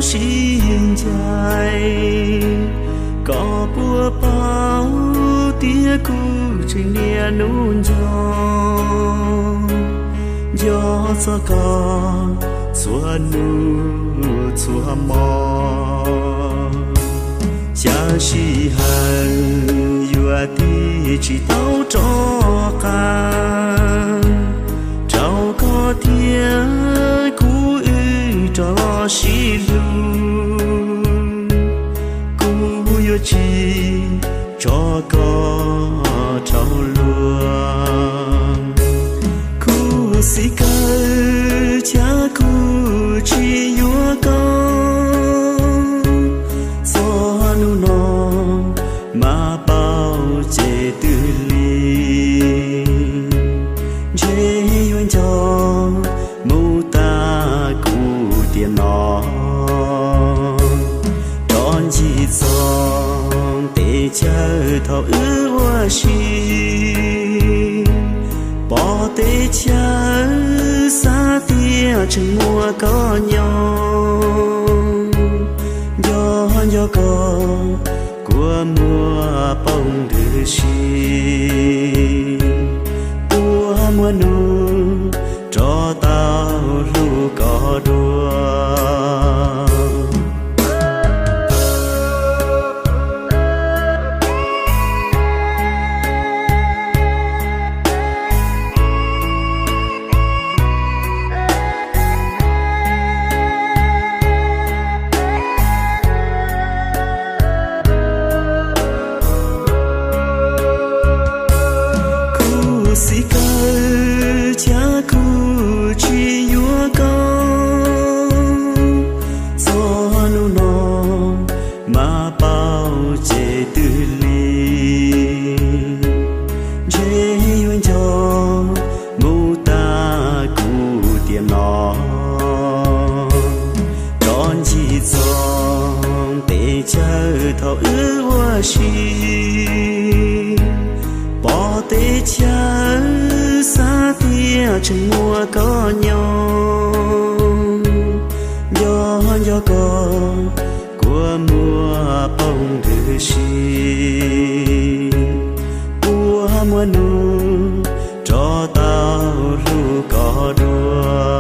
sib ncaim, koj puas paub tias kuv tseem niaj hnub nco, nco txog koj txhua hnub txhua hmo. Xya sij hawm yuav tig tsis tau rov qab rau koj thiab kuv wb rov sib hlub. Kuv yuav tsis tso koj rau luag, khuv xim kawg thiab kuv tsis yuav koj. Txog hnub no mas paub ces twb lig, ntshe yuav nco mus tas kuv tiam no. Rov ncig txog teb chaws thaum wb ua si, pom teb chaws xav tias tseem muaj koj nyob. Nco nco koj kua muag poob ntws si, puas muaj hnub rov tau hlub koj dua. Khuv xim kawg thiab kuv tsis yuav koj. Txog hnub no mas paub ces twb lig, ntshe yuav nco mus tas kuv tiam no. Rov ncig txog teb chaws thaum wb ua si, pom teb chaws xav tias tseem muaj koj nyob. Nco nco koj kua muag poob ntws si, puas muaj hnub rov tau hlub koj dua.